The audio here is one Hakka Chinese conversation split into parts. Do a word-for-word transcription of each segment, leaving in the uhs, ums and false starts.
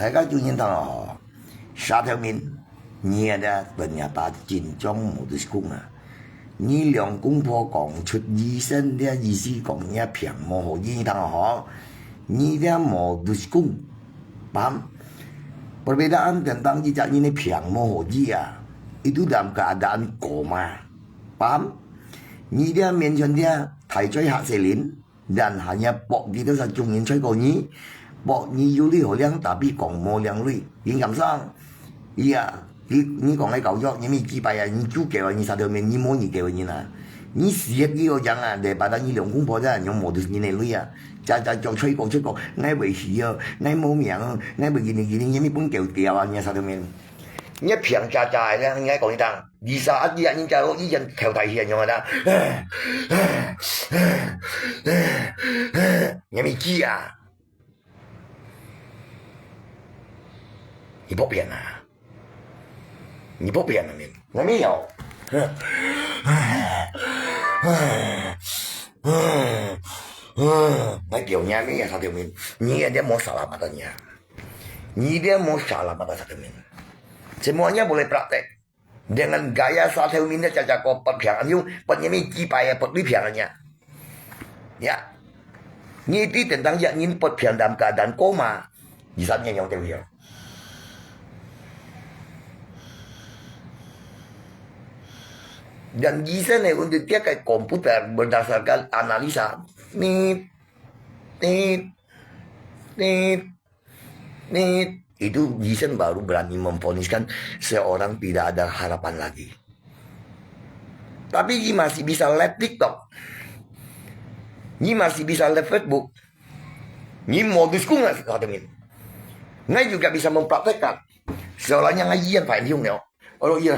大家注意聽哦，沙頭面，你啊，這等下把緊張無得講啊！你兩公婆講出醫生這意思講，你啊病無好醫聽哦，你這無得講，paham？Perbedaan tentang一隻人个病無好醫啊，itu dalam keadaan koma，paham？你這面前這大嘴嚇死人， Dan hanya pok kita satu ngin choi ko ni, pok ni yuli holiang tapi kong mo liang lui, yin kam sang. Iya, ni ni kong ai kau yok, ni mi ki pai ya, ni chu kêu ni sa thơ men, ni mo ni kêu ni na. Ni siat ni lo jang ah, daripada ni long kung po ja, nyong mo dus ni ne lui ya. Cha cha choi choi ko choi ko, ngai wei si yo, ngai mo miang, ngai wei gini gini, ni mi pun kêu kêu ah, ni sa thơ men. Ni piang cha cha ya, ngai kong ni tang. Di saat dia ingkaro iyan theo tai hian yong ada. Nyami kia. Ni bok pian ah. Ni bok pian ah min. Nyami yo. Ngai piau nyami ya sa tiu min. Ni dia mo salah mata nya. Ni dia mo salah mata sa tiu min. Semuanya boleh praktek. Dengan gaya sa thêu min caca ko pet phiang an yung, pet nyami ki pai pet lui phiang nya. Ya. Ni ti tentang ya ngin pet phiang dam ka dan koma. Di sa nya nyong têu hiang. Dan di sa ne untuk dia kai komputer berdasarkan analisa. Nit, nit, nit. Ni, itu Jason baru berani memvoniskan seorang tidak ada harapan lagi. Tapi ni masih bisa live TikTok. Ni masih bisa live Facebook. Ni modus ku nggak sih kau temin. Ngai juga bisa mempraktekkan. Seolahnya ngai iyan phải hiung neo. Alo iya.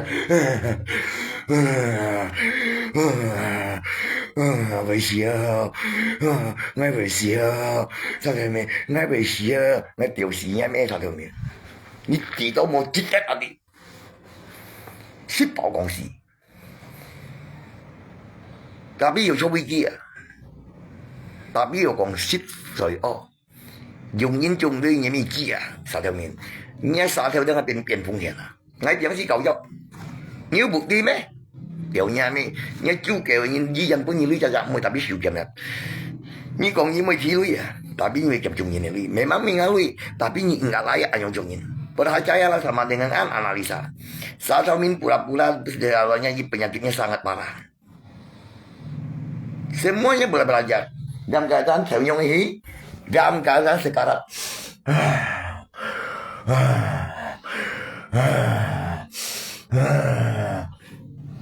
Ngai phải xia. Ngai phải xia. Sao cái mẹ, ngai phải xia. Ngai tiểu xí nha mẹ sao cái mẹ. Ni chỉ tao một chích tết đi. Xí bảo con xí. Tapi yo cho wi kia. Tapi yo con xí rồi ô. Yung yin chung lui nyami kia. Sao cái mẹ. Nya sao cái đang bên bên phong hian à. Ngai piang si kau yok. Ngiu buk ti me. Piau nya me. Nya chu kêu yin yi yan pun yin lui cha cha mui tapi siu kiam ya. Ni kong yin mui thi lui ya. Tapi ni kiam chung yin lui. Memang mi ngai lui. Tapi ni enggak layak anyong chung yin. Percaya lah sama dengan an analisa. Sa thao min pura-pura gejalanya ini penyakitnya sangat parah. Semuanya boleh belajar. Dalam keadaan senyum ini, dalam keadaan sekarat.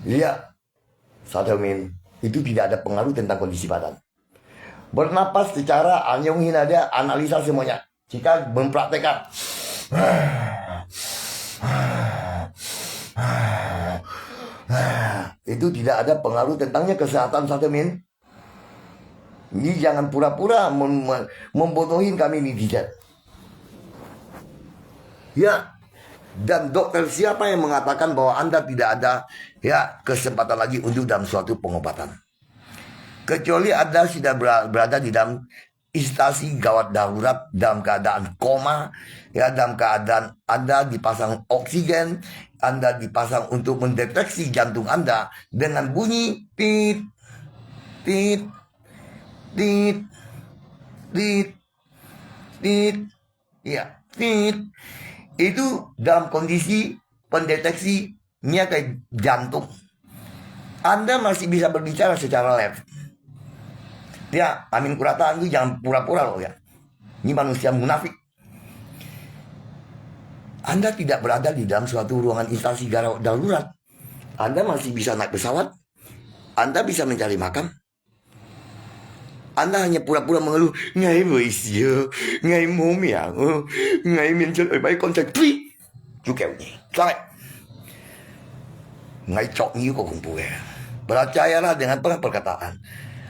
Iya, sa thao min, itu tidak ada pengaruh tentang kondisi badan. Bernapas secara anyong ini ada analisa semuanya. Jika mempraktekkan. Itu tidak ada pengaruh tentangnya kesehatan sa thao min. Ni jangan pura-pura mem- mem- membodohin kami netizen. Ya, dan dokter siapa yang mengatakan bahwa Anda tidak ada ya kesempatan lagi untuk dalam suatu pengobatan? Kecuali Anda sudah bera- berada di dalam instansi gawat darurat, dalam keadaan koma, ya, dalam keadaan Anda dipasang oksigen, Anda dipasang untuk mendeteksi jantung Anda dengan bunyi tit, tit, tit, tit, tit, ya, tit. Itu dalam kondisi pendeteksi nya ke jantung. Anda masih bisa berbicara secara live. Ya, amin kurata itu jangan pura-pura loh ya. Ini manusia munafik. Anda tidak berada di dalam suatu ruangan instansi gawat darurat. Anda masih bisa naik pesawat. Anda bisa mencari makan. Anda hanya pura-pura mengeluh, ngai wei xia, ngai mo miang, ngai mian chen oi bai kon cai pui. Juga ni, sangat. Ngai cok ni kok khủng bố ya. Percayalah dengan perkataan.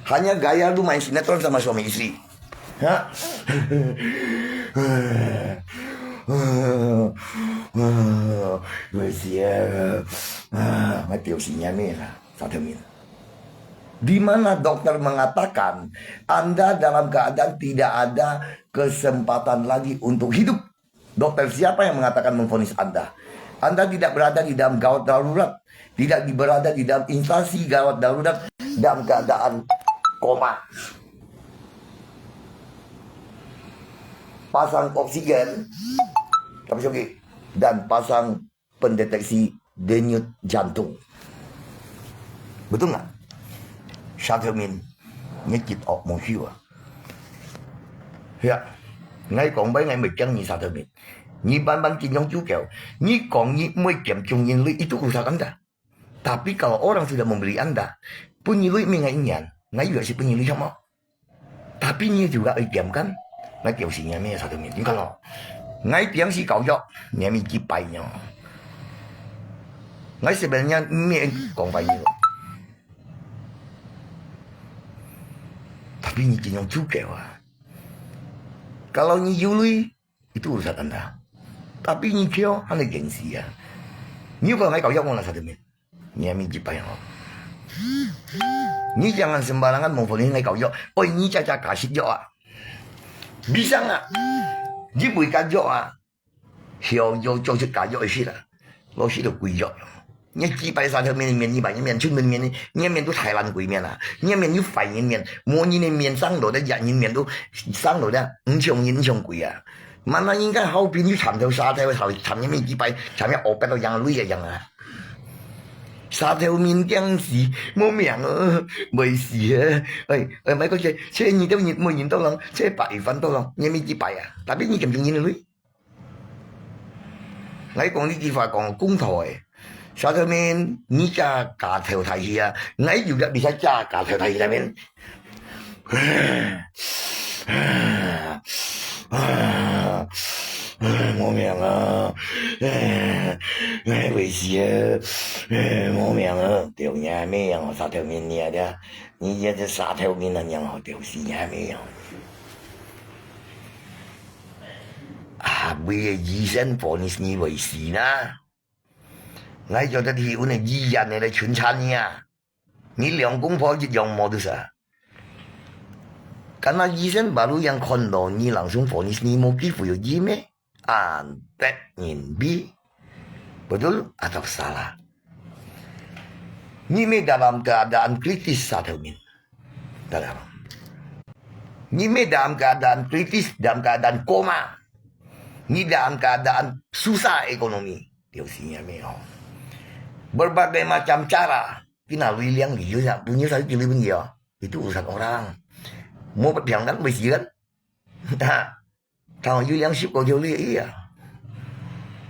Hanya gaya lu main sinetron sama suami istri. Ha? Wei xia. Ngai piau sinya me lah. Sa thao min. Di mana dokter mengatakan Anda dalam keadaan tidak ada kesempatan lagi untuk hidup. Dokter siapa yang mengatakan memvonis Anda? Anda tidak berada di dalam gawat darurat, tidak berada di dalam instansi gawat darurat dalam keadaan koma. Pasang oksigen, tapi sakit, dan pasang pendeteksi denyut jantung. Betul nggak? Satu min, nyekit ok mong hiu ah. Ya, ngai kong bai ngai mei kiang ni satu min. Ni ban ban kin yong ju kêu, ni kong ni mei kiam chung yin lui itu urusan anda. Tapi kalau orang sudah memberi anda, pun ni lui mei ngai nyan, ngai juga si pun ni lui sama. Tapi你就愛點kan？Ngai表示你咩啥都面，你看咯，ngai tiang si kau yok，你咪幾擺呢？Ngai sebenarnya咩講法呢？Tapi你盡量juga啊。Kalau你有鐳，itu urusan anda。Tapi你kêu，anda gengsi啊。你又講ngai kau yok，我拿啥都面？ 你还没几拜哦。你jangan sembarangan memvonis ngai kau yok，oi，你家家家食藥啊。Bisa nggak？你會家藥啊？曉藥做出家藥个事啦，老師都貴藥。你幾拜沙條面面，你把你面出面面，你面都Thailand貴面啊，你面有壞人面，無人个面上落的，人面都上落的，五千人五千貴啊。Mana人家好比你參透沙條，參參你面幾拜，參你五百到樣鐳个樣啊。 Sa theo min kiang si, mo miang, ơ, bơi si, ơ. Ơi, ơi, mai ko che, che ni tao ni, mo ni tao lang, che pa i fan tao lang, ni mi ki pa ya. Tapi ni kem jung ni lui. Ngai kong ni ki fa kong kung thoi. Sa theo min, ni cha ka theo thai hia. Ngai yu ya bisa cha ka theo thai hia min. Mo miang a, ngai hui si a, mo miang a, tiau nia miang, sa theo min nia dia, ni ye te sa theo min a niang ho tiau si nia miang. A, bui ye yi sen po ni ni hui si na. Ngai cho te hi un ye yi yan ne le chun chan nia. 你兩公婆一樣無得啥。Karena醫生 baru yang kondo 你 langsung vonis 你無機會有醫咩？Antek ngin bi. Betul atau salah? 你 may dalam keadaan kritis sa tau min. Dalam. 你 may dalam keadaan kritis, dalam keadaan koma. 你 dalam keadaan susah ekonomi. Liu si nia me ho. Berbagai macam cara. Pina lui liang liu ya, punya saya kili pun ya. Itu urusan orang. Mau berpiang kan, besi kan? Ha. Tang yu liang sip ko yu li iya.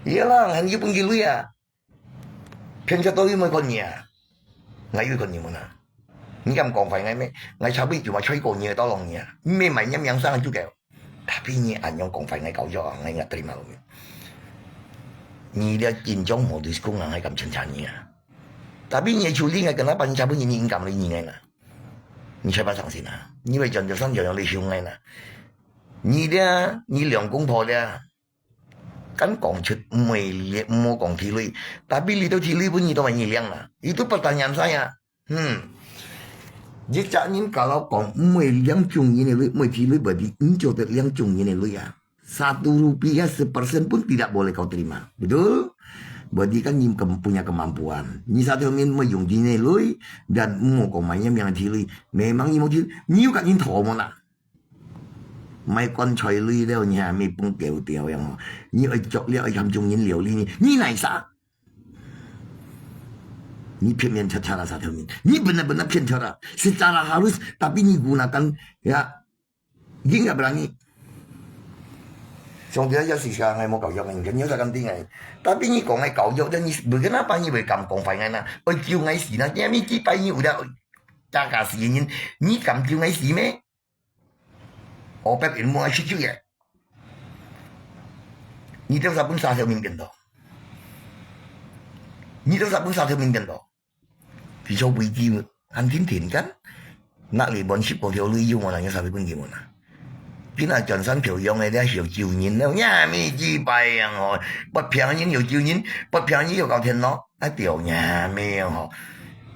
Iya lah, han yu pun yu ya. Pian cha to yu mai kon nia. Ngai yu kon nia mana. Ni kam kong fai ngai me, ngai cha bui cuma choi ko nia to long nia. Me mai niam yang sang ju keo. Tapi 你恁樣講法，𠊎搞笑啊，𠊎應該對嘛。你這緊張無對公人，𠊎敢稱讚你啊。Tapi 你處理𠊎跟他辦家不贏，你應該你應該啦。你才把上心啊，你會講就算有人利用𠊎啦。你這，你兩公婆這，敢講出毋會，毋好講地雷，tapi你都地雷分你都會你量啦，你都不打眼色啊。 Hmm. Jadi cak nyin kalau kong mui liang chung nyin lui, mui ti lui berarti njo te liang chung nyin lui ya. Satu rupiah sepersen pun tidak boleh kau terima. Betul? Berarti kan nyin kem, punya kemampuan. Nyi satu min mui yung nyin lui, dan mo kong mai yang ti lui. Memang nyi mo ti, nyi yu kat nyin tho mo na. Mai kon choi lui leo nyi ha mi pung keu tiao yang ho. Nyi oi chok liao oi kam chung nyin liao li nyi. Nyi nai sa? Ni 片面 cara-cara satu min. Ni benar-benar 骗 cara. Secara halus, tapi ni gunakan, ya, dia enggak berani. 上帝也是想愛莫搞笑，你跟你有啥干定哎？Tapi 你講愛搞笑，但你不跟他把你會敢講法哎呢？愛救愛死呢？你还没几百年有的加加死人，你敢救爱死咩？ Opat ilmu ai situ ya. Ni teu sabun sa teu min kendo. Ni teu sabun sa teu min kendo. Di cho bui di an tin tin kan. Nak li bon sip ko teu lui yu mo na nya sa bui kun di mo na. Pina chọn san teu yong ai dia hiu jiu nyin na nya mi ji bai yang ho. Bot piang nyin hiu jiu nyin, bot piang nyin hiu kau tien no. Ai teu nya mi yang ho.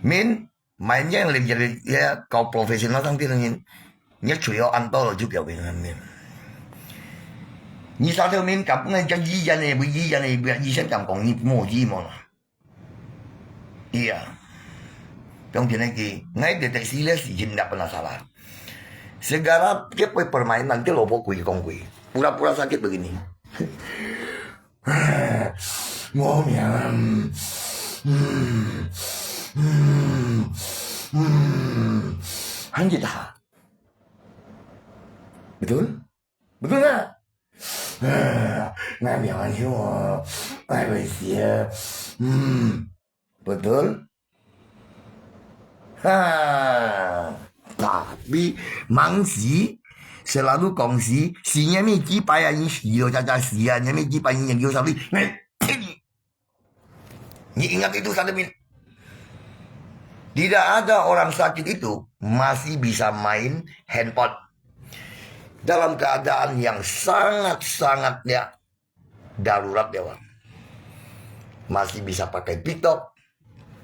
Min Mai nyeng lek jek ya kau professional sang tin ngin. Nya chui yo an to lo ju kiao bin han min. 你沙頭面敢不能叫醫院呢？不醫院呢？不要醫生敢讲你没医没啦。Iya. Dong tiene que ngai de te si le si him dak pernah salah. Segala dia permainan dia lobo kui kong kui. Pura-pura sakit begini. Mo miang. Hmm. Hmm. Hmm. Hanjit ha. Betul? Betul tak? Ngai miang an hiu ah. Ai, wei sia. Hmm. Betul? Ha. Tapi, mang si, selalu kongsi, sinya mi kipai ani silo caca sia, nya mi kipai ani yang yo sabi. Ngai, Ni ingat itu satu min. Tidak ada orang sakit itu masih bisa main handphone. Dalam keadaan yang sangat-sangatnya darurat ya, Wak. Masih bisa pakai TikTok,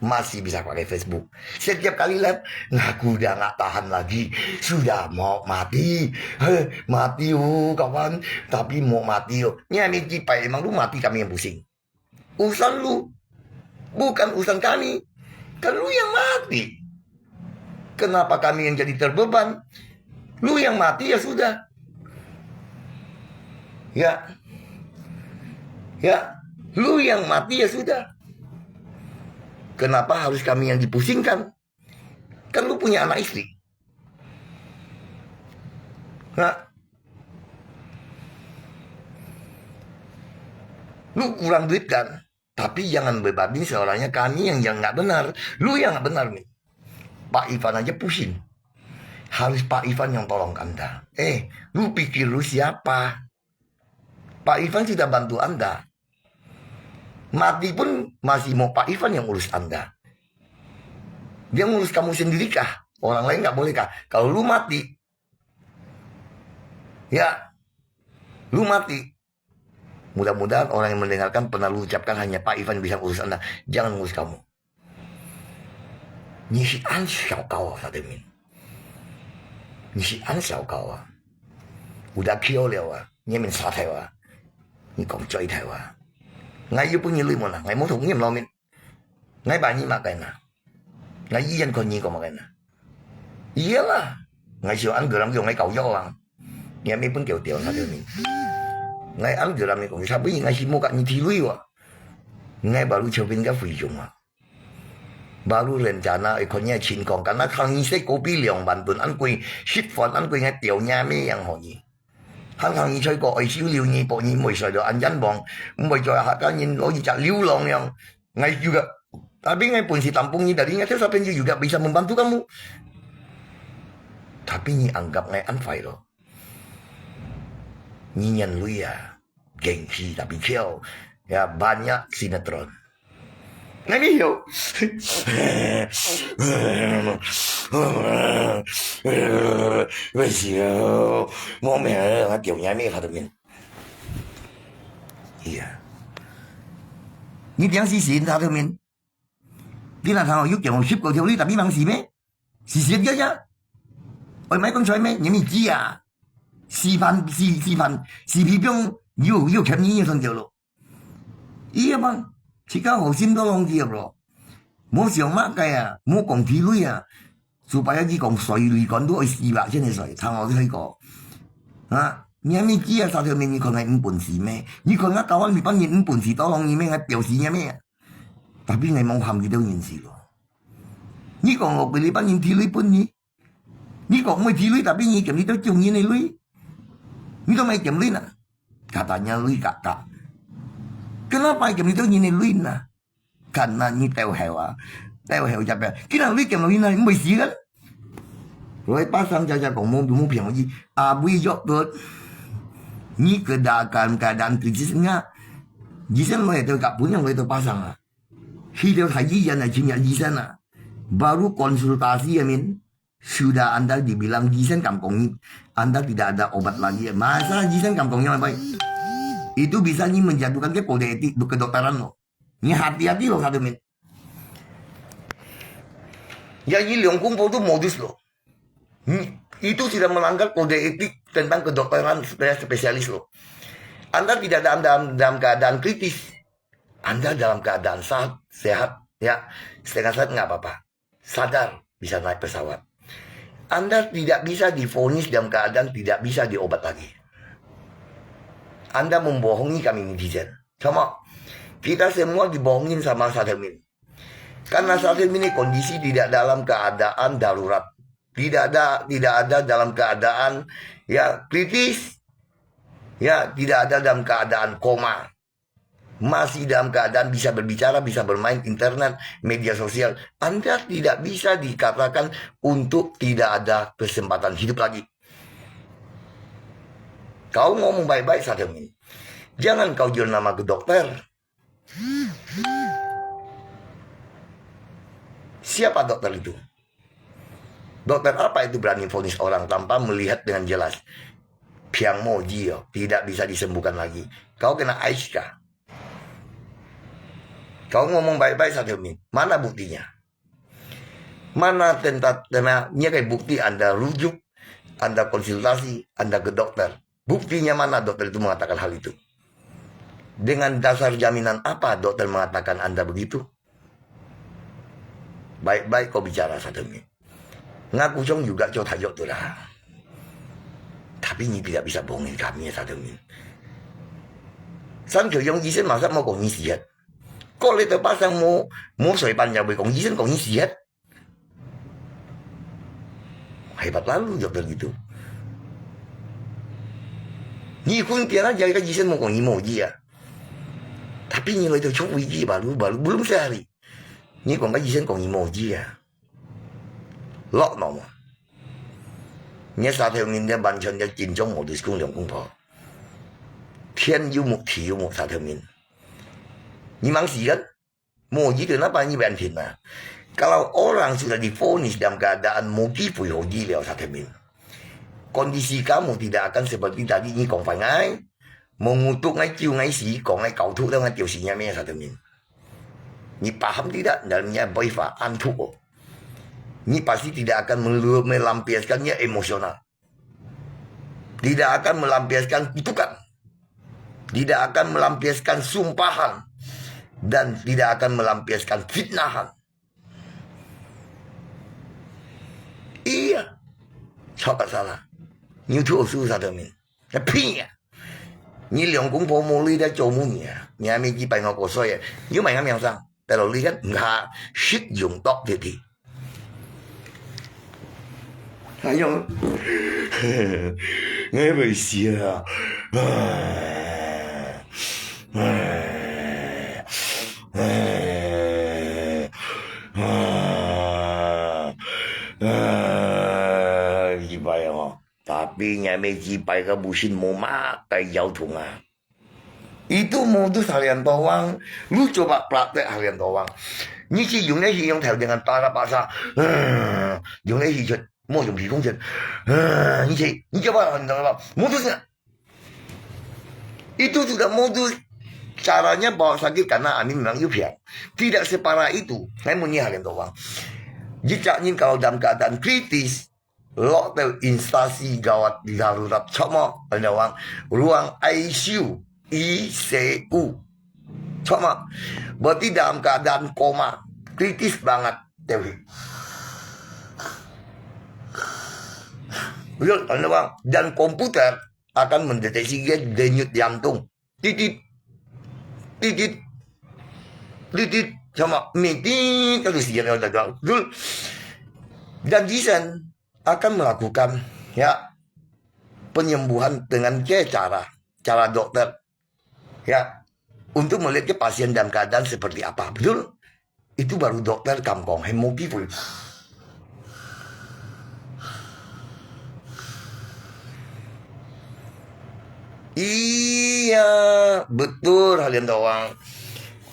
masih bisa pakai Facebook. Setiap kali live, ngaku dah nggak tahan lagi. Sudah mau mati. Heh, mati oh, kawan. Tapi mau mati oh. Ni kami kipai, emang lu mati kami yang pusing. Urusan lu. Bukan urusan kami. Kan lu yang mati. Kenapa kami yang jadi terbeban? Lu yang mati ya sudah. Ya. Ya. Lu yang mati ya sudah. Kenapa harus kami yang dipusingkan? Kan lu punya anak istri. Nah, lu kurang duit kan? Tapi jangan bebanin seolah-olahnya kami yang, yang nggak benar. Lu yang nggak benar nih. Pak Ivan aja pusing. Harus Pak Ivan yang tolong Anda. Eh, lu pikir lu siapa? Pak Ivan sudah bantu Anda. Mati pun masih mau Pak Ivan yang urus Anda. Dia ngurus kamu sendiri kah? Orang lain nggak boleh kah? Kalau lu mati, ya, lu mati. Mudah-mudahan orang yang mendengarkan pernah lu ucapkan hanya Pak Ivan bisa urus Anda. Jangan ngurus kamu. 你是恁小高啊，沙德明。你是恁小高啊。有得去了啊，你面杀头啊，你讲嘴头啊。我又不你累么啦，我没同你老面。 Ngai bani makan na. Ngai iyan kon ni ko makan na. Iyalah. Ngai sio an geram yo ngai kau yo ang. Ni ami pun keu teo sa ni. Ngai an geram ni kong sabi ngai si mo ka ni ti lui wa. Ngai baru chopin ka fui jung wa. Baru rencana ikon ni chin kong kana kang ni se kopi liang ban tun an kui shit fon an kui ngai teo ni ami yang ho ni. Hang hang ni choi ko ai siu liu ni po ni moi soi do an yan bong. Moi choi ha ka ni lo ni chak liu long yang. Ngai juga. Tapi ngai pun si tampung ni dari ngai sa pen juga bisa membantu kamu. Tapi ni anggap ngai an fai lo. Ni nyan lui ya. Gengsi tapi keo. Ya banyak sinetron. Ngai mi yo. Wei siu. Mo me ha teo ni ami ha teo min. Iya. Ni tiang si sin ha teo min. Di na thang yu kiang ship ko teo li tapi mang si me. Si sin dia ya. Oi mai kon choi me, ni mi ji ya. Si pan si si pan si pi piong yu yu kem ni ni son teo lo. Iya bang, chika ho sim to long teo lo. Mo siang ma kai ya, mo kong ti lui ya. Supaya ki kong soi lui kon tu oi si ba chen soi, thang ho sai ko. Ha, ni mi ji ya sa teo min ni kon ngai mpun si me. Ni kon ngai kawan mi pan ni mpun si to long ni me ngai piao si ni me. Tapi ngai mong ham ki teo ni si lo. Ni kong lo kui li pan ni ti lui pun ni. Ni kong moi ti lui tapi ni kem ni teo kiu ni ne lui. Ni to mai kem lui na. Katanya lui kaka. Kenapa kem ni teo ni ne lui na? Karena ni teo hewa. Teo hewa japa. Kina lui kem lui na moi si kan? Loi pasang jaja kong mo mo piang ji. Abui yok dot. Ni kedakan keadaan krisis nga. Jisan loi teo ka punya loi teo pasang ah. Hi teo hai ji yan na chin ya jisan ah. Baru konsultasi amin. Sudah anda dibilang gisan kam kong ni, anda tidak ada obat lagi. Masa gisan kam kong ni apa? Itu bisa ni menjatuhkan ke kode etik kedokteran lo. Ni hati-hati lo satu min. Ya ni liang kung po tu modus lo. Ni, itu sudah melanggar kode etik tentang kedokteran spesialis lo. Anda tidak dalam, dalam, dalam keadaan kritis. Anda dalam keadaan sehat, sehat, ya. Setengah sehat nggak apa-apa. Sadar bisa naik pesawat. Anda tidak bisa divonis dalam keadaan tidak bisa diobat lagi. Anda membohongi kami netizen. Sama. Kita semua dibohongin sama Sademin. Karena Sademin ini kondisi tidak dalam keadaan darurat. Tidak ada, tidak ada dalam keadaan, ya, kritis. Ya, tidak ada dalam keadaan koma. Masih dalam keadaan bisa berbicara, bisa bermain internet, media sosial. Anda tidak bisa dikatakan untuk tidak ada kesempatan hidup lagi. Kau ngomong baik-baik, Sademin. Jangan kau jual nama ke dokter. Siapa dokter itu? Dokter apa itu berani vonis orang tanpa melihat dengan jelas? Piang moji, tidak bisa disembuhkan lagi. Kau kena aiska. Kau ngomong baik-baik, Sademin. Mana buktinya? Mana tentang, tentang, bukti Anda rujuk, Anda konsultasi, Anda ke dokter? Buktinya mana dokter itu mengatakan hal itu? Dengan dasar jaminan apa dokter mengatakan Anda begitu? Baik-baik kau bicara, Sademin. Ngaku cong juga cau tajuk tu lah. Tapi你tidak bisa bohongin kami, Sademin. San Kyo Yong医生马上冇讲你死啊。过了到巴上冇冇水班也会讲医生讲你死啊。Hebat lalu dokter gitu. Ni kun tiada jaga医生mau讲你mau dia. Tapi ni lo itu cuk wiki baru baru belum sehari. Ni kong ka医生讲你mau dia. Lok no mo. Ni sa theo ngin dia ban chon dia kin chong mo dus kung liang kung po. Thiên有目地有目 sa theo ngin. Ni mang si kan? Mo ji tu napa ni ban thin na. Kalau orang sudah divonis dalam keadaan mo ki pui ho ji liao sa theo ngin. Kondisi kamu tidak akan seperti tadi ni kong fai ngai. Mengutuk ngai kiu ngai si kong ngai kau tu ngai kiu si nya me sa theo ngin. Ni paham tidak dalamnya boifa antuk. Ni pasti tidak akan melampiaskannya emosional. Tidak akan melampiaskan kutukan. Tidak akan melampiaskan sumpahan. Dan tidak akan melampiaskan fitnahan. Iya. Coba salah. Ni tu susah temin. Tapi ya. Ni liang kung po mo li dia cau mo ni ya. Ni ami ji pai ngau ko so ya. Ni mai ngam yang sang. Pero li kan nga shit yung tok di di. Ayong. Ngai bai sia. Jibai oh. Tapi nyamai jibai ka busin mo makai yau tunga. Itu modus halian tawang, lu coba praktek halian tawang. Ni si yung nai si yung thèu dengan para paksa, yung nai si chut, mo yung si kung chut. Ni si, ni coba halian tawang, modusnya. Itu sudah modus. Caranya bawa sakit karena amin memang yupiang. Tidak separah itu. Ngai mo ni halian tawang. Jika ingin kalau dalam keadaan kritis, lok teu instansi gawat darurat cuma ruang ruang I C U, I C U. Cuma berarti dalam keadaan koma, kritis banget teu. Betul, ruang dan komputer akan mendeteksi dia denyut jantung. Titit, titit, titit, sama miti kalau siya na dagang. Betul. Dan Jason akan melakukan ya penyembuhan dengan ke cara cara dokter ya untuk melihat ke pasien dalam keadaan seperti apa. Betul. Itu baru dokter kamkong hai mo ki pui. Iya, betul halian tawang.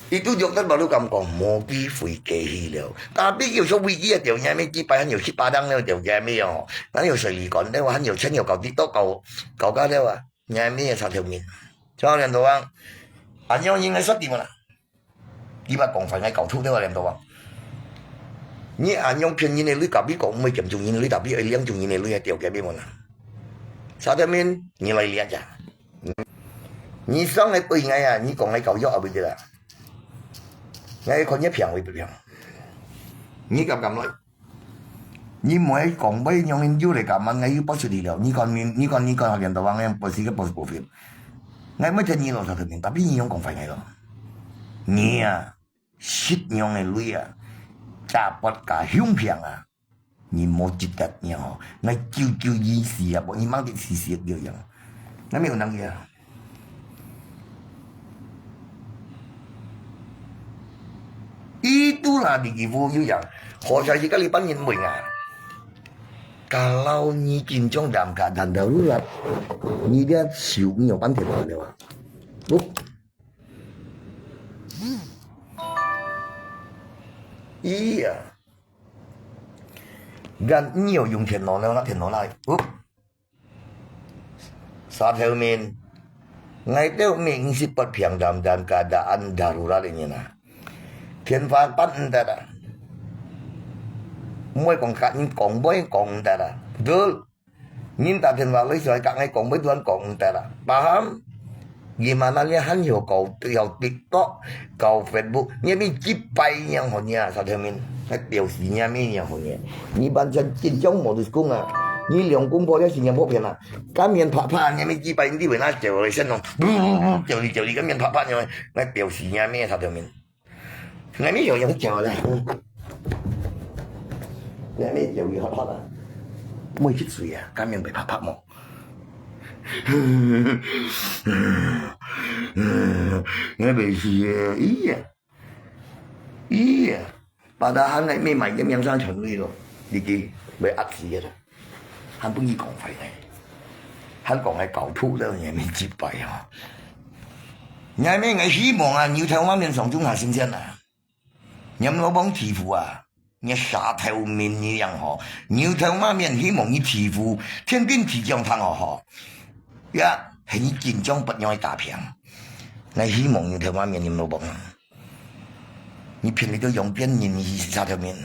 Itu dokter baru kamkong mo ki pui kehi liao. Tapi 有时候危机啊，掉下面几百，有去巴当了，掉下面哦，那有水里管的话，还有钱有搞地都搞搞干了啊，下面也差条命。所以 halian tawang, anyong 应该说地么啦。 Di ba kong fai ngai kau thu de wa liam to wa. Ni anyong pian yin lui kabi kong mui kiam chung yin lui tapi ai liang chung yin lui ai tiao kiam bi mo na. Sa de min ni lai lia ja. 你上來對𠊎啊，你講𠊎教育啊，毋得啦。𠊎看你平會毋平？你敢毋敢來？你莫講，莫用人又來敢問，𠊎又發出去了。你看面，你看，你看，連到網上不是个不是不平。𠊎莫聽你咯，他的面，tapi你用講法𠊎咯。你啊，食用个鐳啊，假發假胸平啊！ 你無值得，你吼，𠊎救救你死啊，無你mang得死死个樣。那沒有能力啊。Itulah di Gifu有樣，好像是个你班人問啊。Kalau你緊張，dan keadaan darurat，你的手你有半天完了啊？不，iya。 Dan你有用電腦呢，拿電腦來，哦，沙頭面，𠊎兜毋識發平dan keadaan darurat个人啊，電話發毋得啊，毋會講甲人講，毋會講毋得啊，betul。 人打電話來，想甲𠊎講，毋會同人講毋得啦，paham？Gimana你還曉搞，搞TikTok，搞Facebook，你還沒幾擺樣好你啊，沙頭面，還表示你還沒樣好你。你完全緊張無得講啊，你兩公婆了新加坡片啊，敢面白白，你還沒幾擺，你會拿酒來先弄，酒你酒你，敢面白白，你還表示你還沒沙頭面。 𠊎乜有用腳啦。𠊎乜有用好好啦。莫去追啊，敢面白白白毛。𠊎袂死个，咦呀，咦呀，padahal𠊎乜買个名聲全鐳咯，你个會壓死个啦。 還分你講壞呢，還講𠊎搞錯了，你還沒幾擺哦。你還沒，𠊎希望啊，牛頭馬面上中下先生啊，你毋好幫欺負啊，你沙頭面你樣吼，牛頭馬面希望你欺負，天兵天將聽好吼，呀，係你緊張不讓佢打平。𠊎希望牛頭馬面你毋好幫啊，你騙你都用騙人，你是沙頭面。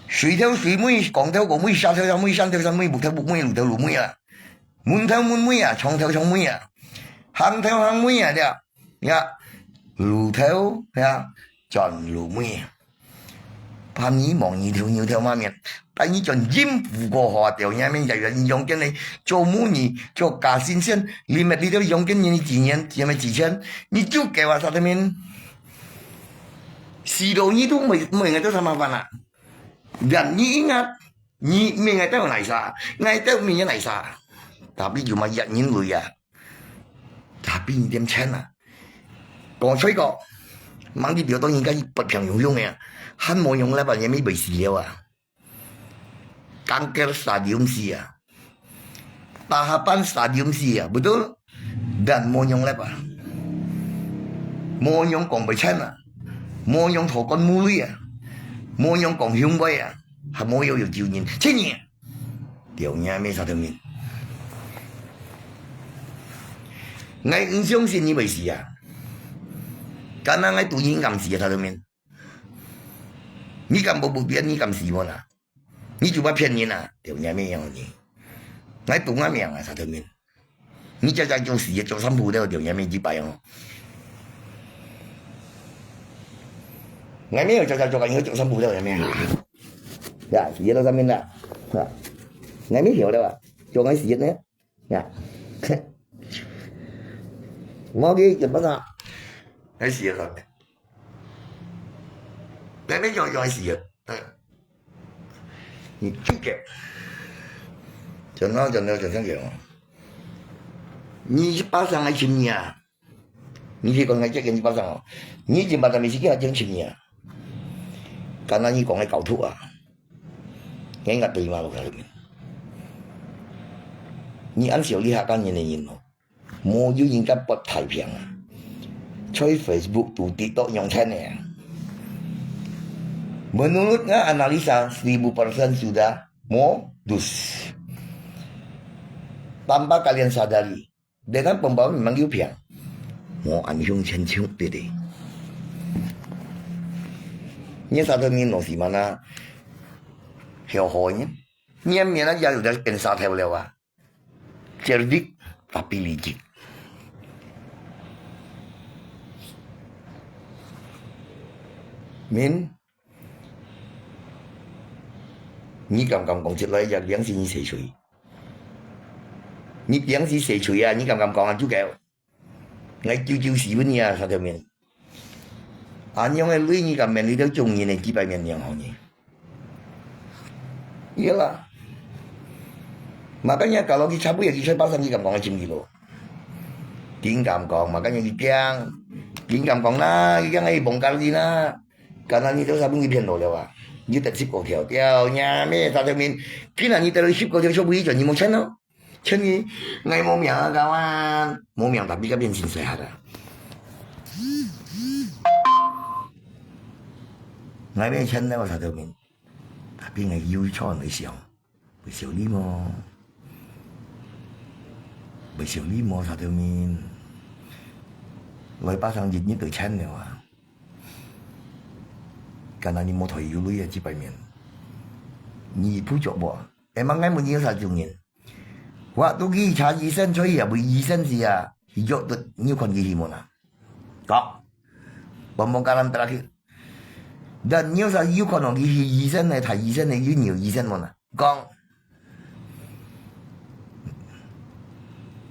水頭水尾，江頭江尾，沙頭沙尾，山頭山尾，木頭木尾，路頭路尾啊！門頭門尾啊，牆頭牆尾啊！行頭行尾啊，這，呀，路頭呀，轉路尾啊！怕你望你頭牛頭馬面，但你轉陰府過河啊，掉下面也有人用緊你，做母你，做假先生，你乜你都用緊你幾年，幾年幾千，你就給我啥的面？死了你都沒，沒人都什麼辦啊？ Dan你ingat，你乜𠊎兜哪儕，𠊎兜乜人哪儕。Tapi cuma一人類啊。Tapi你點錢啊？講出個，mang你表到人家一百平用用个啊，還無用了吧，也沒被死了啊。Kanker stadium四啊。 Tahapan stadium四啊，betul？Dan無用了吧？無用講袂清啊，無用討講無理啊，無用講雄偉啊，還無有有救人，千年！掉你咩沙頭面！𠊎毋相信你會死啊！敢若𠊎對你敢死啊，沙頭面！你敢無不變，你敢死無啊？你就怕騙人啊！掉你咩樣你！ 𠊎都𠊎命啊，沙頭面！你家家做事業做三步了，就也沒幾擺哦。𠊎沒有家家做，你做三步了，也沒有。呀，事業到上面了，啊，𠊎沒有了啊，做𠊎事業呢，呀，我个怎麼啦？𠊎事業上面，𠊎沒有，有事業，嗯。 你就个，真个真个真个哦！你一巴掌還尋你啊！你去講𠊎這个一巴掌哦！你一巴掌你自己還真尋你啊！敢若你講个搞錯啊！你應該對嘛，我告訴你，你恁少你客家人个人哦！ 無有人敢發太平啊！在Facebook都跌到仰天个啊！Menurut ngah analisa seribu persen sudah modus. Tanpa kalian sadari, dengan pembawa memang you平，無恁樣親像對對。你沙頭面老是嘛那，曉好呢？你面啊也有在變沙頭了啊！ Cerdik tapi licik. 明，你敢敢講出來，這兩字你洗嘴？你兩字洗嘴啊！你敢敢講啊？就該，𠊎救救死分你啊！沙條明，恁樣个累你敢面對到眾人个幾百面面好呢？Iyalah. Makanya kalau kita buya kita pasang kita kong chim kilo. Tingkam kong, makanya kita tingkam kong na, kita ngai bongkar di na. Karena ni tu sabun kita lo lewa. Ni tak sip kau tiao tiao nya me tak termin. Kina ni terus sip kau tiao so bui jan ni mo channel. Channel ngai mo miang kawan, mo miang tapi ka bien sin sehat. Ngai me channel tak termin. Tapi ngai yu chon ngai siang. 會少你無？會少你無？沙條明，來巴生日日都請了啊！敢若你無退休鐳啊，這擺面，你不著無？Emang ngai問你有啥種人？Waktu kita醫生，所以也會醫生是啊，佢約得你有看佢去無啦？講，pembongkaran terakhir。Dan你有啥有看到佢去醫生呢？睇醫生呢？有你有醫生無啦？ 講。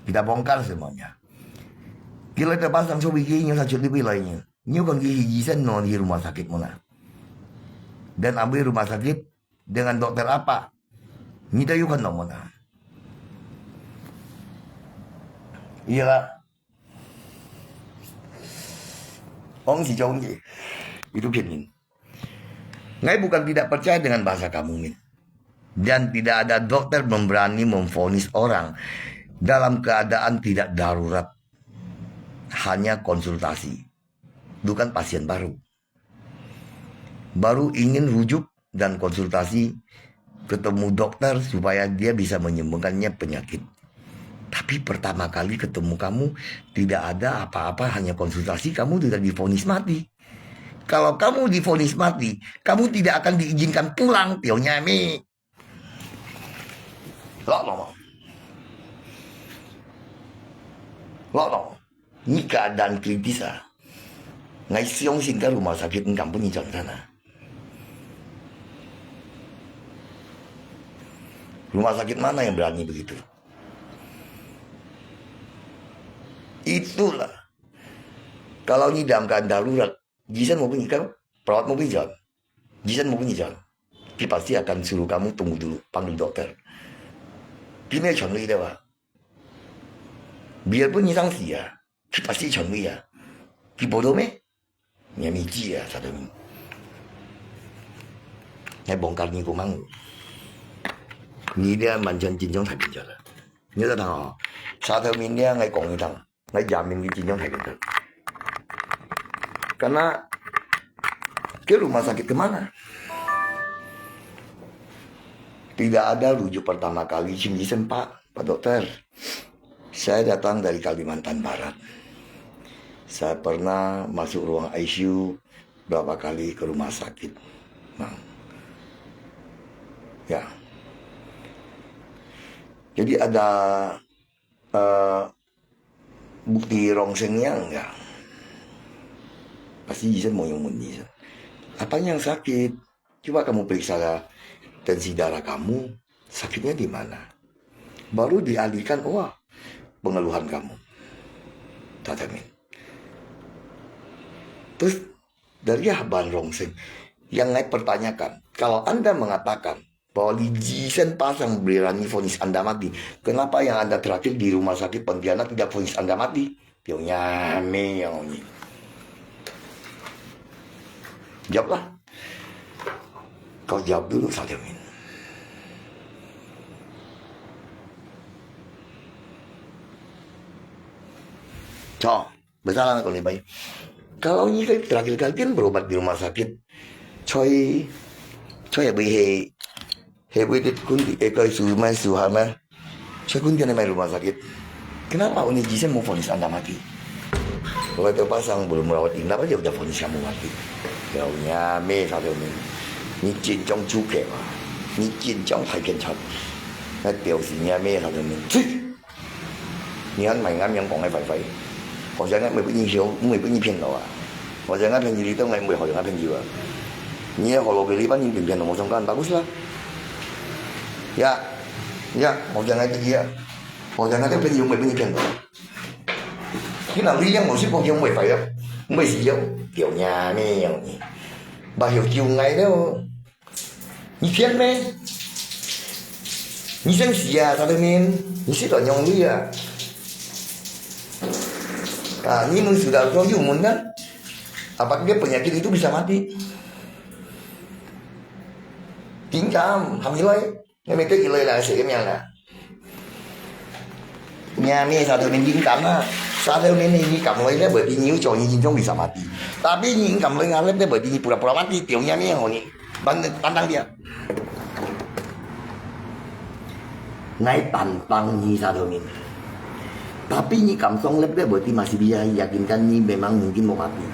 Kita bongkar semuanya. Kita terpasang so bigi nyo sa chuli pi lai nyo. Nyo kon ki hiji sen no di rumah sakit muna. Dan ambil rumah sakit dengan dokter apa? Nita yu kon no muna. Iya lah. Ong si Jong Ki. Itu Pin Min. Ngai bukan tidak percaya dengan bahasa kamu, Min. Dan tidak ada dokter memberani memvonis orang dalam keadaan tidak darurat. Hanya konsultasi. Bukan pasien baru. Baru ingin rujuk dan konsultasi, ketemu dokter supaya dia bisa menyembuhkannya penyakit. Tapi pertama kali ketemu kamu, tidak ada apa-apa, hanya konsultasi, kamu tidak divonis mati. Kalau kamu divonis mati, kamu tidak akan diizinkan pulang, tionya mi. Lo lo. Lo lo. Ni keadaan kritis ah. Ngai siang singkat rumah sakit engkang pun ni jantan ah. Rumah sakit mana yang berani begitu? Itulah. Kalau ni dalam keadaan darurat, jisan mau bunyi kau, perawat mau bunyi jan. Jisan mau bunyi jan. Dia pasti akan suruh kamu tunggu dulu, panggil dokter. Dia punya chong lui dia, Pak. Biarpun ni sang sia, dia pasti chong lui ya. Dia bodoh meh? Nya miji ya, satu ni. Ngai bongkar ni kumang. Ni dia manjan jinjong thai pinjal. Ni tak tahu. Satu min dia ngai kong ni tang. Ngai jamin ni jinjong thai pinjal. Karena ke rumah sakit ke mana? Tidak ada rujuk pertama kali, Pak, Pak Dokter. Saya datang dari Kalimantan Barat. Saya pernah masuk ruang I C U berapa kali ke rumah sakit. Nah. Ya. Jadi ada eh, bukti rongseng yang ya. Pasti Isan mau yang muni. Apa yang sakit? Coba kamu periksa tensi darah kamu, sakitnya di mana? Baru dialihkan, wah, pengeluhan kamu. Tatamin. Terus dari Haban Rongseng yang saya pertanyakan, kalau Anda mengatakan bahwa di Jisan Pasang berani vonis Anda mati, kenapa yang Anda terakhir di rumah sakit Pontianak tidak vonis Anda mati? Piaunya me yang ni. Jawablah. Kau jawab dulu, Sadiamin. Cok, bersalah kau ni, Bay. Kalau ni kan terakhir kali kan berobat di rumah sakit, Choi, Choi ya beri he, he beri dit kun di, eh, kau su mai su ha mai. Choi kun dia mai rumah sakit. Kenapa ini Jisan mau vonis Anda mati? Kalau terpasang belum merawat inap aja udah vonis kamu mati. Piaunya me, Sadiamin. Ni jinjong juga, Pak. Ni jinjong hai kencang. Nah, piau sinya me, Sadiamin. Cih! 你看買啱樣講个壞壞，講真个，每本你修，每本你騙到啊。我講个朋友，你都愛毋會好講个朋友啊。你个好老朋友，把你騙騙都無相干，bagus lah。Ya, ya，我講个第一啊，我講个朋友毋會分你騙到。你若力量無，是無用，毋會快樂，毋會死哦，掉命命哦你。Bah有救愛了。 你騙咩？你想死啊，沙頭面？你死到仰會啊？啊，你們知道說有門啊？Apa dia penyakit itu bisa mati? Tingkam, hamilai. Ngai mete ilai lah, saya kemyang lah. Nya ni satu minggu kamu, satu minggu ni kamu lagi dah berarti ni ucap ni jinjong bisa mati. Tapi ni kamu lagi ngalap dah berarti ni pura-pura mati, tiap nya ni yang ni. Pan-, pantang dia. Ngai pantang ni satu minggu. Tapi ni kamu song lep dah berarti masih bisa yakinkan ni memang mungkin mau mati.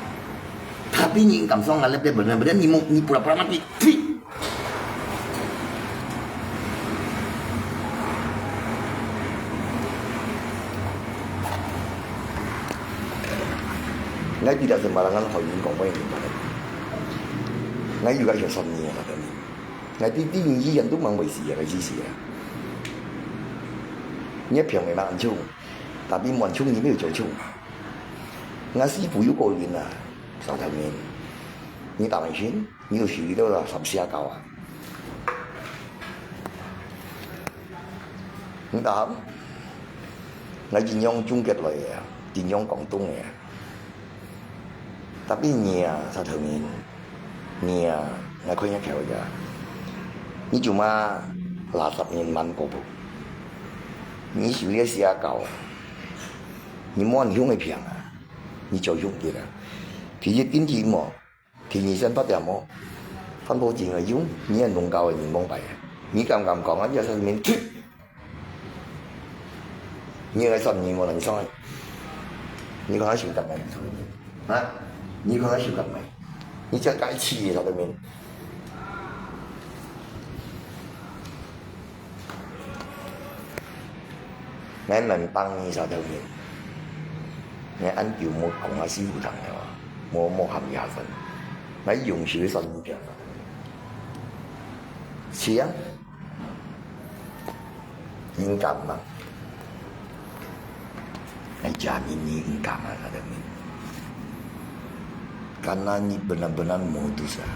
Tapi ni kamu song ngalap dah benar-benar ni mau, ni pura-pura mati. Phi! Ngai tidak sembarangan好人講話。Ngai juga有三年啊，ngai di di你一樣都蠻會死啊，該死啊。你平時蠻衝，tapi蠻衝你沒有做衝。Ngai師傅有個人啊，上頭面，你打完拳，你就處理到了三四下搞啊。 你打，ngai盡量中國來个，盡量廣東个。Tapi你啊，沙頭面，你啊，ngai看你條个，你就嘛垃圾人蠻過步。你受這些教，你無恁凶个病啊，你就凶啲啦。其實經濟無， 第二三八點哦，環保證个用，你係農教个人望擺啊！你敢敢講啊？你係面，你个三年無人上，你看下受感冒，啊？你看下受感冒，你真該氣个，在那邊。 𠊎能幫你啥條命？𠊎恁久無講啊，師傅堂了啊，無，無喊夜分，𠊎用手算物件。是啊，應該嘛。哎呀，你，你應該嘛，啥條命？Karena你benar-benar modus啊。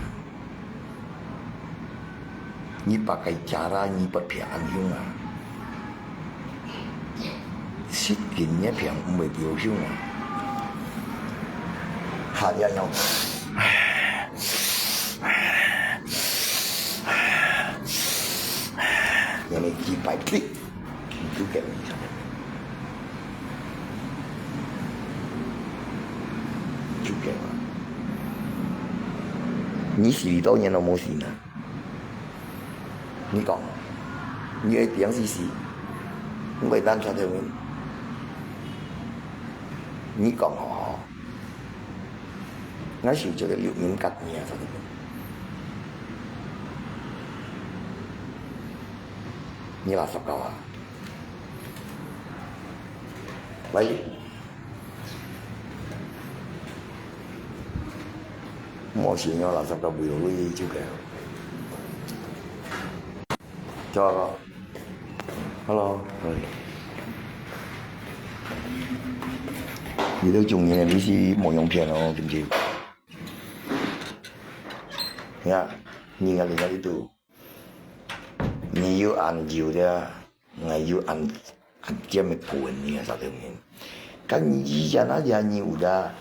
你pakai cara你不平安凶啊。Sitkin你平毋會表凶啊。下一樣，你咪幾擺，你就給你。就給了。你死多年都無死呢。 你講，你愛點死死，毋會單出條命。你講吼，𠊎想做得有敏感你啊，出條命。你垃圾狗啊！來。 莫想要垃圾个，不要累就个。叫啊，Hello，你都中年了，你是莫用骗哦，对不对？呀，你看人家一度，你又安久的。 𠊎有恁，恁尖个本事啊，啥个人。Kan你以前啊，也你有啦。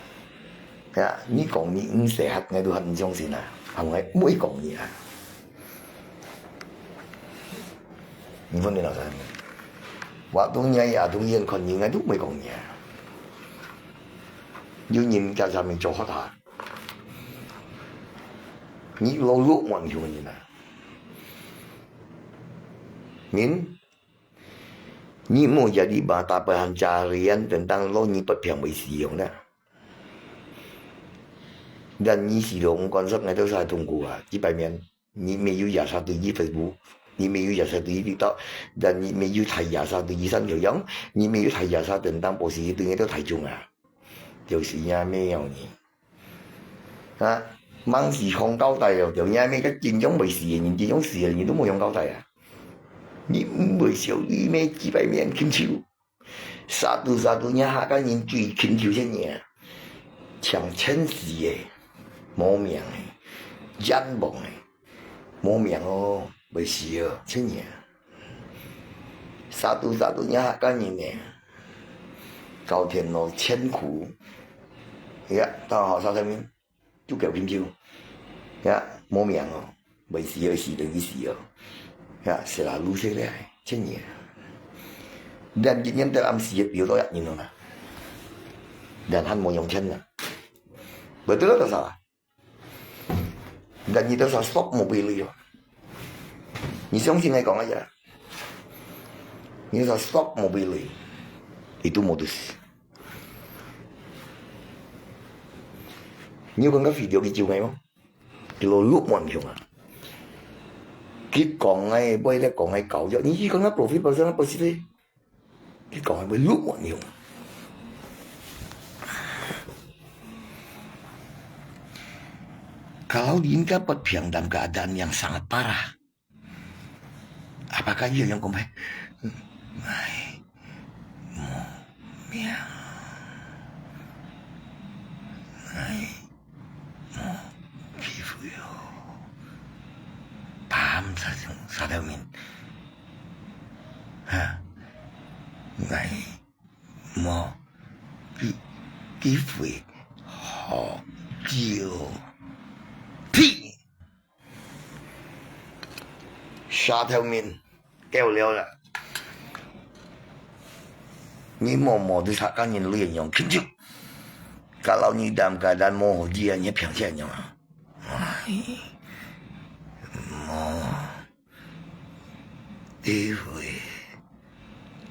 呀，你講你毋識學，𠊎都還毋相信啊。啊，𠊎毋會講你啊。你問你老師，我都你也都眼看你，𠊎都毋會講你啊。有人家下面做好他，你老六望有人啊。 Min, ni mo jadi bata pencarian tentang lo ni pet piang bai siong na. Dan ni silong konsep ngai tu sa tunggu ah, di pai mian. Ni me yu ya sa tu di Facebook, ni me yu ya sa tu di TikTok, dan ni me yu thai ya sa tu di san yang, ni me yu thai ya sa tentang posisi tu ngai tu thai chung ah. Điều gì nha me yau ni. 啊，吂死好交代哦，就你阿姆个真正會死个人，真正死个人都無好交代啊。你毋會笑你姆幾擺面，緊手。Satu-satunya客家人最緊手个人啊，像前世个，無命个，冤枉个，無命哦，會死哦，真个。Satu-satunya客家人呢，搞天路千苦，呀，到好啥上面。 就搞緊手，呀，無命哦，會死哦，死等於死哦，呀，死啦，路死了，真个。連一年到暗時个表都一年了啦，連還無用錢啦，會得到多少啊？連你多少索無背累哦，你相信𠊎講个呀？你多少索無背累，你都無得死。 你有看過video佢救个無？佢老六萬雄啊！佢講个，尾咧講个搞笑，你去看過profit pasal apa sih？佢講个尾六萬雄。Kalau Dinka buat piang dalam keadaan yang sangat parah, Apakah ia yang kumpai? Ngai mo miang. Ngai mo kifuyo. Paham sa sa damin. Ha. Ngai mo ki kifuyo. Ho kiyo. Pi. 沙頭面，夠了啦！你摸摸都殺个人類樣，緊走！Kalau你dam keadaan無好，你平時樣啊？唉，無，你會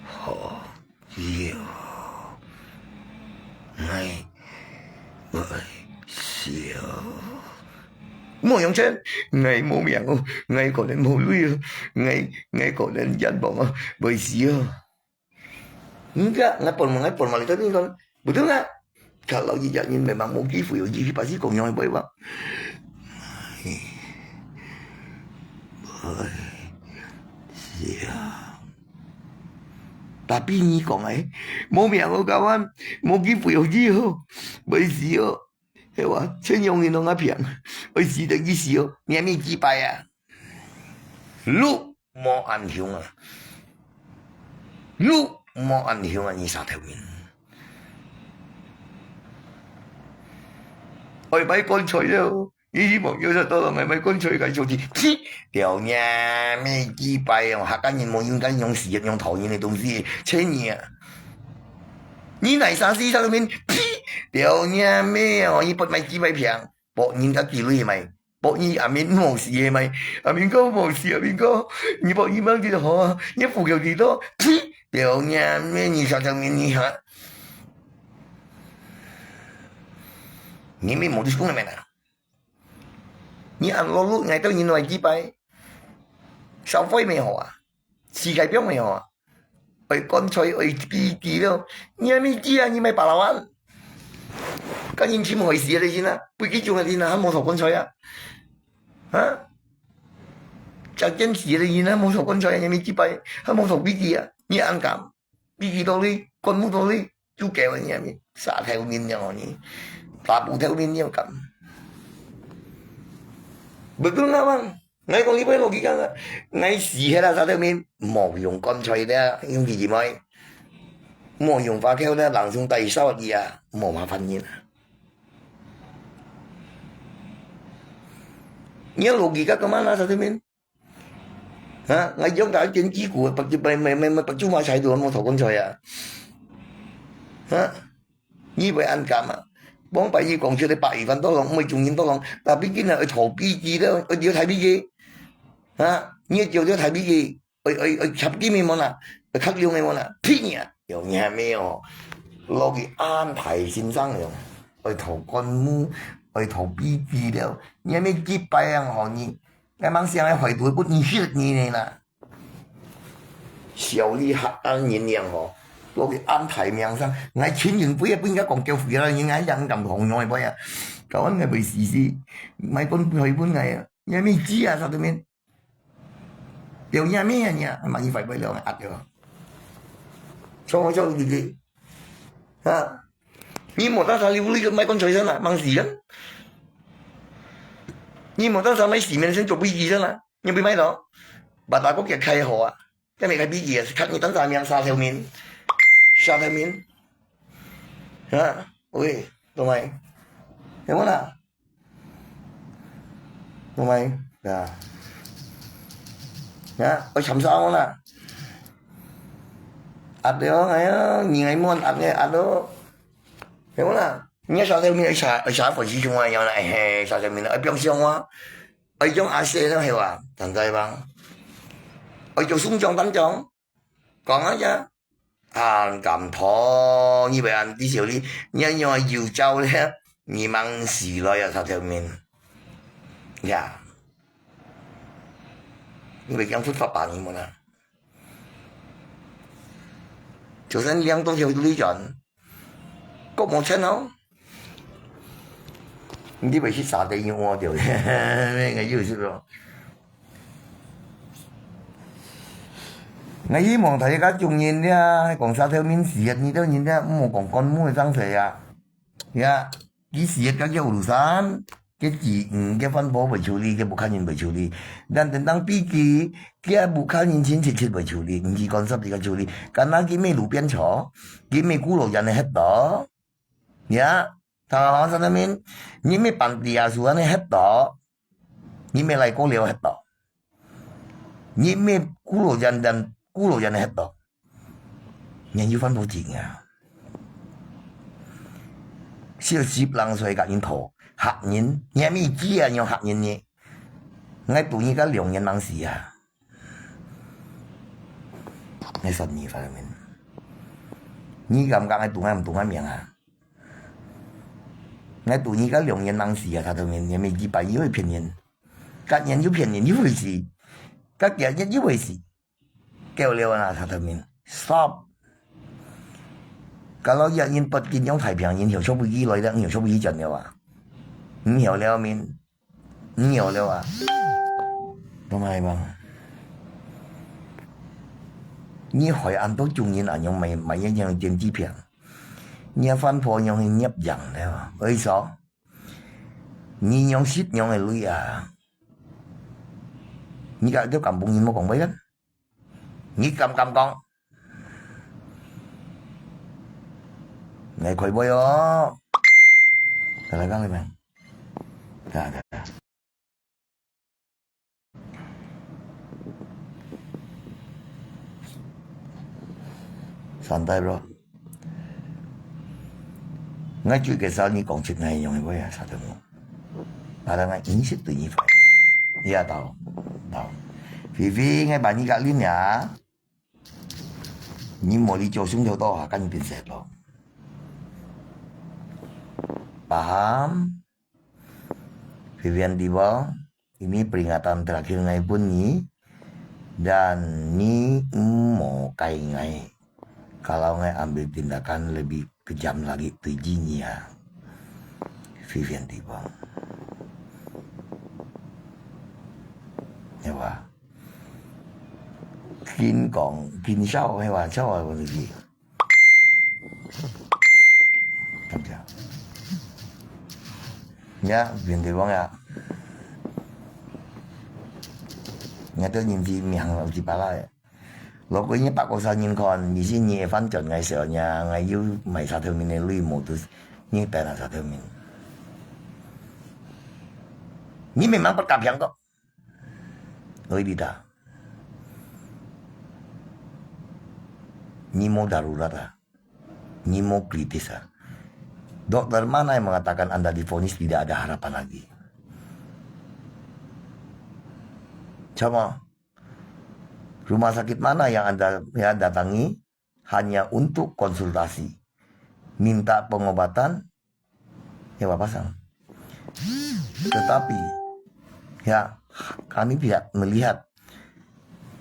好。 唷，𠊎會死哦！莫用錢，𠊎無命哦，𠊎可能無鐳哦，𠊎𠊎可能冤枉哦，會死哦！毋得，𠊎本來𠊎本來就你講，毋得啊！Kalau一隻人memang無機會哦，佢去把死講樣會話。會死啊！ Tapi你講个，無命哦，kawan，無機會哦，以後，會死哦。係哇，千樣人攏阿平，會死得去死哦，你還沒幾擺啊？路無恁凶啊，路無恁凶啊，你沙頭面。愛買棺材了。 你希望有隻多人來買棺材个手機，呸！掉你啊！每幾擺哦，客家人無應該用死个、用討厭个東西，切你啊！你哪三四三面，呸！掉你啊！咩哦，你不買幾擺平，博人家幾鐳買，博你阿明無死个買，阿明哥無死，阿明哥，你博你買幾多好啊？你富有幾多？呸！掉你啊！咩你小小面你哈？你没毛就讲了没啦？ 你恁勞碌，𠊎兜人來幾擺，消費無好啊，世界變無好啊，愛棺材，愛機器了，你還沒機啊，你買巴拉萬，跟人尋害死个人啊，飛機中个人啊，還無討棺材啊，啊？食電死个人啊，還無討棺材啊，你還沒機擺，還無討飛機啊，你恁敢？飛機到你，棺木到你， 就叫人家面，沙頭面了哦你，打不頭面了敢。Betul nggak bang？𠊎講你會落去講啊，𠊎死忒啦，沙頭面，莫用棺材了，用機器買，莫用花轎了，langsung帶燒去啊，莫麻煩人啊。你要落去講幹嘛啦，沙頭面？ 哈，𠊎用大一點幾股，白就白，白，白，白就買菜都無討棺材啊。哈，你會恁敢啊？往擺你講出來百二萬多人，毋會中人多人，tapi今日愛討飛機了，愛留大飛機。哈，你愛留留大飛機，愛，愛，愛插機咩無啦？愛較用个無啦？屁啊！有影咩哦？落去安排先生了，愛討棺木，愛討飛機了，你還沒幾擺樣吼你？ 𠊎吂想愛壞肚不你食你呢啦。小李客家人樣吼，落去安排名聲，𠊎親人不也不應該講叫回來，人家人敢紅紅的啊，搞完𠊎會死死，買分賠分𠊎啊，也沒知啊，啥都沒。表演咩啊你啊，萬一壞壞了，壓掉啊。所以我就理解，啊，你莫打啥你屋里个買棺材上啊，忙死人。你莫打啥买洗面先做飞机上啊，你不买咯，把大国给开好啊。 該你个笔记也是看你等下面沙条面，沙条面，啊，喂，懂没？有无啦？懂没？啊，啊，我参啥无啦？啊，对哦，哎呀，你爱问啊，你啊，都，有无啦？你沙条面，沙，沙粉丝熊啊，要啦，嘿，沙条面，哎，不用想啊。 愛用阿些个係哇，正知吧？愛做送獎單獎，講啊呀，很感動，你會恁啲笑哩，你愛用有招咧，你忙死了呀，他條面呀，你會講出發吧，你們啊，就算兩棟條路轉， 國無錢哦。你會去沙地用我掉，那个又是咯。𠊎希望大家中人呀，講沙條面事業，你兜人呀，毋好講講毋會上水啊。呀，佢事業个叫魯山，个子女个飯婆會處理，个屋下人會處理。但等當比佢，个屋下人親戚戚會處理，毋係講十幾个處理。敢若佢咩路邊坐，佢咩古老人个黑道。 呀，他好像那面，你没办理啊，是安尼黑道，你没来过了黑道，你没古老人人古老人的黑道，你有犯不着啊。小十零岁甲人讨，吓人，你还没知啊，你吓人呢。我赌你个两年能死啊！ 你说你啥个面？你感觉我赌我毋赌我命啊？我赌你个两年能死啊，他都面，你没几百又骗人，甲年又骗人又会死，甲几日又会死，够了啦，他都面，stop。Kalau ya人不见用太平人，有说不起来了，有说不起转了啊，你有了面。 你有了啊？懂吗？你害恁多穷人啊，用买买一样电子屏，你个饭婆用去捏样了，为啥？你用食用个鐳啊？你个就敢帮人莫讲话个？ 你敢敢讲？来开会哦！来来讲你们，来来来，三代咯。 𠊎最介绍你讲出来用个啊，啥都无。啊，当然饮食对你坏。Ya到，到。菲菲，𠊎把你个拎呀。你莫哩做胸头多，跟你变色咯。Paham? Vivian Dibong, ini peringatan terakhir ngai pun ni, dan ni mo kai ngai. Kalau ngai ambil tindakan lebih kejam lagi tu ji ni ah. Vivian Dibong. Ya ba? Kin kong, kin sao, ya ba? Sao, ya ba? 感谢。呀，面对我呀，人家都认知名有几百个。如果你百个三人看，你是你翻转个时候，人家又买啥头面的绿模都，你带了啥头面。你明明不敢讲个。 Oi, Dita. Ni mo darurat ah. Ni mo kritis ah. Dokter mana yang mengatakan anda divonis tidak ada harapan lagi? Sama. Rumah sakit mana yang anda ya datangi hanya untuk konsultasi, minta pengobatan, ya papasang. Tetapi, ya, kami tidak melihat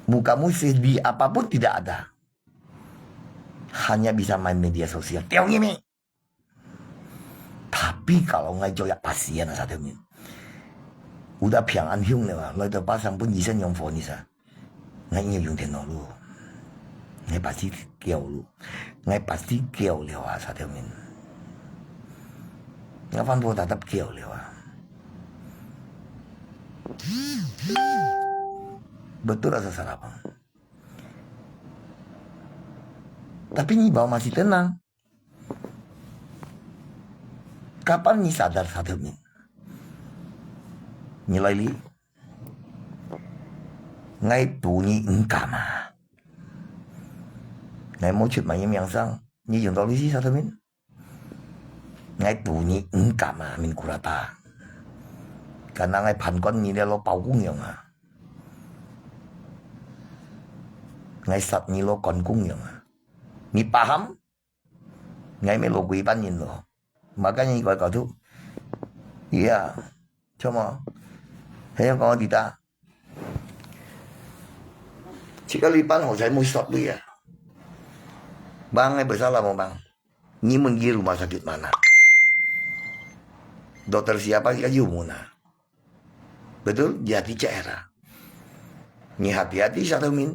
mukamu sedih apapun tidak ada. hanya bisa main media sosial. Tiap ini. Tapi kalau ngai jok yak pasian asa temin. Udah piang an hiung lewa, lai to pasang pun isan yang phone isa. Ngai nyo yung teno lu. Ngai pasti kêu lu. Ngai pasti kêu lewa asa temin. Ngai fan po tatap kêu lewa. Betul asa sarapang. Tapi ni bau masih tenang. Kapan ni sadar satu min? Ni lai li. Ngai tu ni engkam ah. Ngai mo chut mai yang sang. Ni yung tau li si satu min. Ngai tu ni engkam ah min kurata. Karena ngai phan kon ni lo pau kung yang ah. Ngai sat ni lo kon kung yang ah. Ni paham? Ngai me lo kui pan yin lo. Makanya ikoi kau tu. Iya. Cuma. Hanya kau tidak. Jika lipan ho saya mau stop dia. Bang, eh, bersalah mo bang. Ni pergi rumah sakit mana? Dokter siapa yang you muna? Betul? Jadi cera. Ni hati-hati satu min.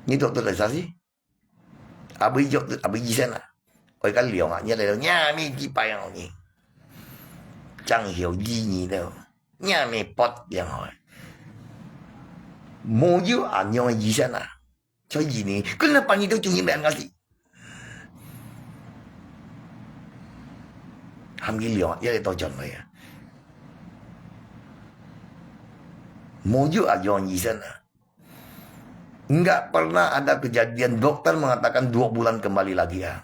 Ni dokter lai sasi. Abui jok, abui jisen ah. Oi kan liong ah, nya lai nya mi ji pai ang ni. Chang hiu ji ni lo. Nya mi pot yang hoi. Mo yu a nyong jisen ah. Cho ji ni, kenapa ni tu cungi men ngasi? Ham ki liong, ya to jon lo ya. Mo yu a nyong jisen ah. Enggak pernah ada kejadian dokter mengatakan dua bulan kembali lagi ya.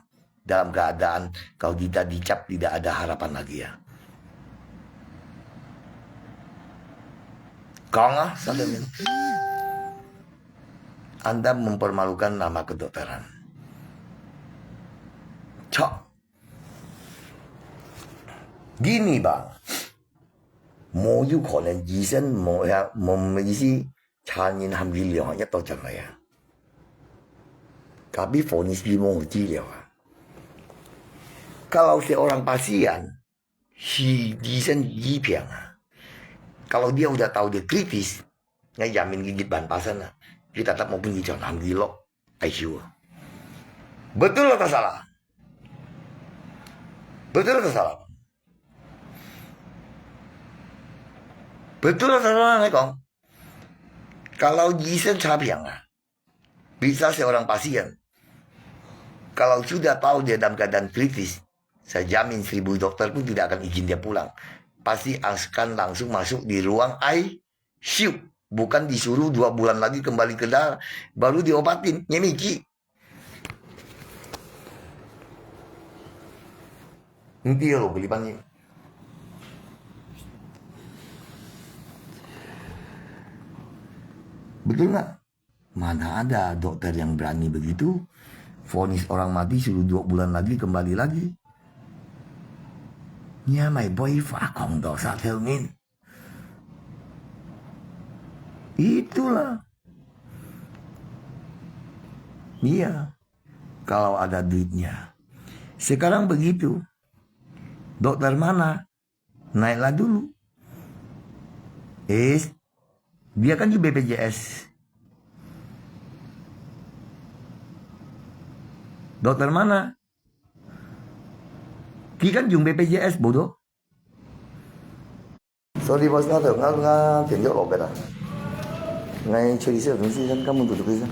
Dalam keadaan kalau kita dicap tidak ada harapan lagi ya. Kong ah, sampai min. Anda mempermalukan nama kedokteran. Cok. Gini bang. Mo yu konen jisen mo ya mo misi chanin ham ki liong ya to jan ya. Tapi vonis bi mo ji liong ah. Kalau seorang pasien si jisen ji piang ah. Kalau dia udah tahu dia kritis, ngai jamin gigit ban pasan ah. Kita tak mau pergi jangan ham ki lo. I C U. Betul atau salah? Betul atau salah? Betul atau salah ngai kong? Kalau jisen chapiang ah, bisa seorang pasien. Kalau sudah tahu dia dalam keadaan kritis, saya jamin seribu dokter pun tidak akan izin dia pulang. Pasti akan langsung masuk di ruang I C U. Bukan disuruh dua bulan lagi kembali ke dalam, baru diobatin. Nyemiki. Hindi lo kelipan ni. Betul nggak? Mana ada dokter yang berani begitu? Vonis orang mati suruh dua bulan lagi kembali lagi. Nya mai boy fa kong do sa tell min. Itulah. Iya. Kalau ada duitnya. Sekarang begitu. Dokter mana? Naiklah dulu. Is, dia kan di B P J S. Dokter mana? Ki kan jung B P J S, bodoh. Sorry bos, nga to, nga, nga, tiap lo beda. Ngai curi sih, mesti kan kamu tutup bisa.